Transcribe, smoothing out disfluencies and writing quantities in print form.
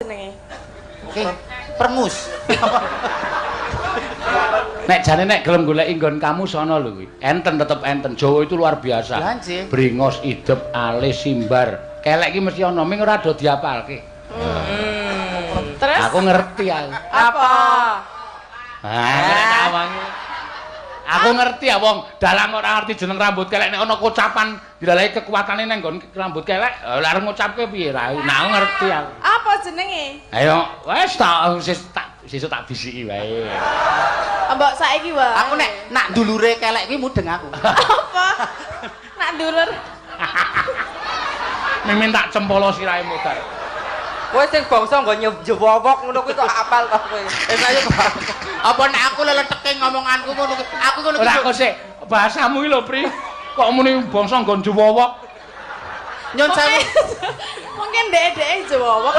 jenenge? Oke, prengus. Nek jane nek gelem goleki nggon kamu sono lho kuwi. Enten, tetep enten. Jawa itu luar biasa. Lah, nggih. Bringos, idep, alis, simbar. Kelek iki mesti ana, ming ora do diapalke. Terus Aku ngerti aku. apa? Ah, nek tak omongi. Aku ngerti ya, wong dalang ora ngerti jeneng rambut kelek, nek ana kocapan dilalai kekuatane nang nggon rambut kelek, lha arep ngucapke piye ra? Nah, aku ngerti aku. Apa jenenge? Ayo, wis tak wis tak sesuk tak bisiki wae. Mbok saiki wae. Aku nek nak dulure kelek kuwi mudeng aku. Apa? Nak dulur. Mimin tak cempolo sirahe modar. Kowe sing bangsa nggo njewowok ngono kuwi kok apal to kowe. Eh, ayo apa nek aku leleteke ngomonganku ngono kuwi. Aku ngono Ora kuwi. Kok sik bahasamu iki lho, Pri. Kok muni bangsa nggon njewowok. Nyun sewu. Mungkin dhek-dhek Jawa.